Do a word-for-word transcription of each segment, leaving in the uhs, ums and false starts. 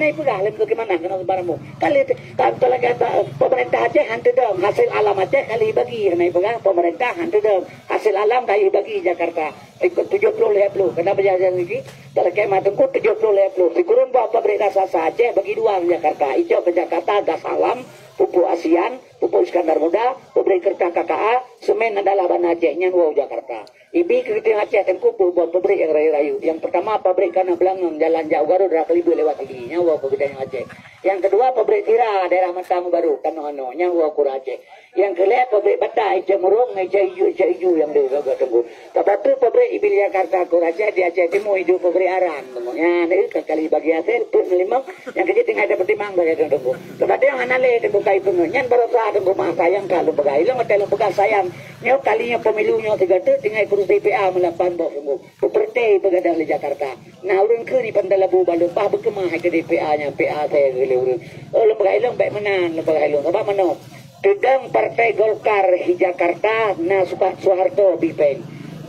Hana ipeugah lé bagaimana keunoe barang bu. Kali ta-, ta-, ta-, pemerintah Aceh han teudong, hasil alam Aceh kali bagi, hana ipeugah pemerintah han teudong, hasil alam kali bagi Jakarta. Ikut tujuh puluh lhèe puluh, kena belajar lagi. Talakèe mah Teungku tujuh puluh lhèe puluh. Sikureueng boh pabrik raksasa Aceh bagi dua di Jakarta. Icok keu Jakarta gas alam, pupuk ASEAN, pupuk Iskandar Muda, pabrik keureutah K K A, semen adalah bana Aceh, nyan woe Jakarta. Ibi keu geutanyoe Aceh Teungku peubuet pabrik nyang rayeuk-rayeuk. Nyang peurtama pabrik kana beulangong jalan jak u Garut rot keulibeue lewat Sigli. Nyan woe keu geutanyoe Aceh. Nyang keudua pabrik sira daerah Matang Baru, tanoh anoe. Nyan woe keu ureueng Aceh. Nyang keulhèe pabrik bata Icè Murong ngon Icè Iju, Icè Iju nyang di Teungku. Sabab tu pabrik ibi Jakarta keu ureueng Aceh di Aceh Timu iduek pabrik arang. Nyan, eh, kali bagi hasil, peuet ngon limong. Nyang keujeuet tinggai tapeutimang bagi Teungku. Sabab nyoe hana lé Teungku kai peungeut. Nyan baroesa Teungku masa nyang ka lôn peugah. Ilôn watèe lôn peugah sayang. Nyoe kali nyoe pemilu nyoe sigoe teuk tinggai kurusi P A meulapan boh Teungku. Peupeureuté beugadang lé Jakarta. Na ureueng kheun di Pantai Labu balom bah beukeumah hai keudéh P A nyan, P A asai lé ureueng. Oh, lôn peugah ilôn bèk meunan, lôn peugah ilôn. Sabab manoe? Teudong Partai Golkar di Jakarta na Suka-, Soeharto bipèng.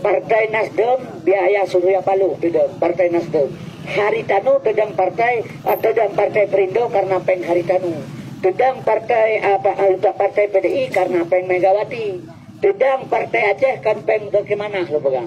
Partai Nasdem biaya Surya Paloh teudong, Partai Nasdem. Haritanu teudong partai, ah, teudong Partai Perindo karena pèng Haritanu. Teudong partai, apa, ah, Partai P D I karena pèng Megawati. Teudong Partai Aceh kan pèng Teuku Kemanah lôn peugah.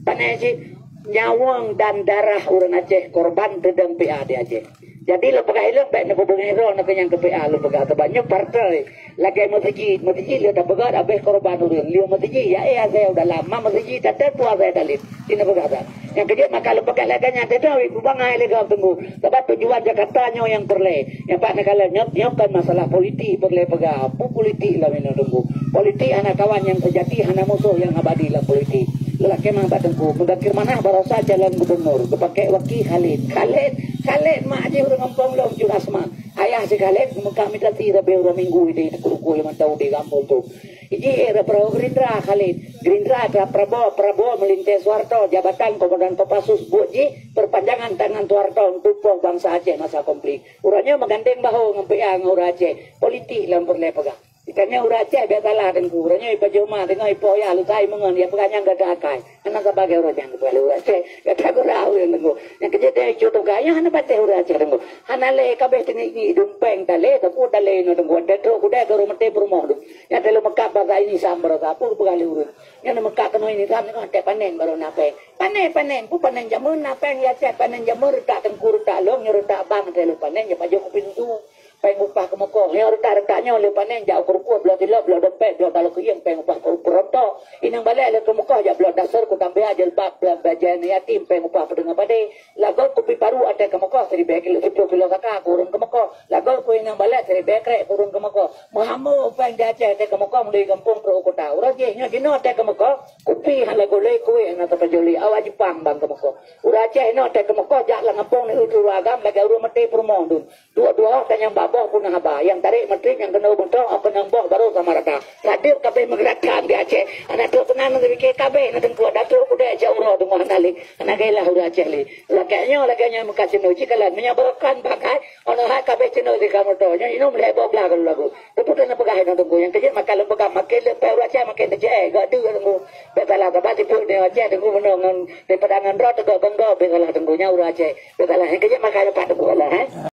Pane cit, nyawöng dan darah ureueng Aceh korban teudong P A di Aceh. Jadi lôn peugah ilôn bèk neupeubeungèh droe na keu nyang keu P A lôn peugah, sabab nyoe partai lagèe meuseujid, meuseujid lheueh tapeugah abéh korban ureueng. Lheueh meuseujid ya, eh, asai u dalam, ma meuseujid tatem peue asai dalem. Di neupeukasan. Nyang keujeuet maka lôn peugah lagèe nyan teuh, wéh, kubangai lé gob Teungku. Sabab tujuan Jakarta nyoe nyang peureulèe. Nyang pat neukalon nyoe, nyoe kon masalah politik peureulèe peugah. Peue politik lam inoe Teungku? Politik hana kawan nyang seujati, hana musoh nyang abadi lam politik. Lôn lakèe meu'ah bak Teungku, Muzakir Manaf baroesa calon gubernur, geupakèk waki Khalid. Khalid, Khalid mak jih ureueng gampông lôn Cut Asma. Ayah si Khalid meukak mita si leubeh uroe minggu di Teungku Rukoh limong taun di gampông tu. Iji era Prabowo Gerindra Khalid. Gerindra atra Prabowo, Prabowo meulintèe Soeharto, jabatan Komandan Kopassus buet jih perpanjangan tangan Soeharto untuk poh bansa Aceh masa konflik. Uroe nyoe meugandeng bahô ngon P A ngon ureueng Aceh. Politik lôn peureulèe peugah. Ditanya ureueng Aceh biasalah Teungku. Uroe nyoe ipajoh ma teungoh ipoh yah lusai meungon ya peugah nyang gata akai. Hana sabagai ureueng nyang keubalue ureueng Aceh. Gata gurau ureueng Teungku. Nyang keujeuet deh cut tunggai, nyan hana patéh ureueng Aceh Teungku. Hana lé kabéh teungiek-ngiek dumpéng talé, teupeu talé nyoe Teungku. Watèe trok kudèe ka ureueng maté peurumoh dum. Nyan teuh lôn meukab basa ini sam baroesa peue peugah lé ureueng. Nyan lôn meukab keunoe ini sam nyoe watèe panen barô na péng. Panen, panen, peue panen jameun na péng di Aceh, panen jameun reutak Teungku, reutak lôn, nyoe reutak bang teuh lôn panen, nyoe pajoh kupi susu. Péng upah keumeukoh. Nyoe reutak-reutak nyoe lé panen jak u Krukoh bloe tilok, bloe dompet, bloe balok keuieng, péng upah peurontok. Inong balek lé keumeukoh jak bloe dasar, kutambah jilbab, bloe bajèe yatim, péng upah peuteungoh padé. Lagot kupi paru ateueh keumeukoh siribèe kilo, siploh kilo saka keu ureueng keumeukoh. Lagot kupi inong balek siribèe krek keu ureueng keumeukoh. Meuhambô péng di Aceh ateueh keumeukoh meului gampông trok u kota. Uroe jih nyoe jinoe ateueh keumeukoh, kupi hana gohlé, kuéh hana teupeujoli, awak Jepang ban keumeukoh. Ureueng Aceh nyoe ateueh keumeukoh jak lam gampông neueu keu ureueng agam lagèe ureueng maté peurumoh dum. Duek-duek tanyong bak boh puna haba, nyang tarek matreb nyang keunoe beutôi, nyang keunoe boh barô sama rata. Ka deuek kabéh meugerakan di Aceh. Hana trok keunan neupike kabéh na teungku, dak trok kudèe jak uroe teungoh hana lé. Hana gairah ureueng Aceh lé. Lagèe nyoe, lagèe nyoe meukat sinoe, jikalon meunyoe barokon pakai, ono hai kabéh sinoe di kamoe to. Nyoe inong lhèe boh blah kalu lagu. Teupeu na peugah inoe teungku, nyang keujeuet maka lôn peugah makin leumpah ureueng Aceh makin teucèe, gak deuek teungku. Bèk salah, sabab tipu di Aceh teungku bunoe ngon daripada ngon droe teugok gonggong, bèk salah teungku, nyan ureueng Aceh. Bèk salah, nyang keujeuet maka leumpah teungku Allah, eh.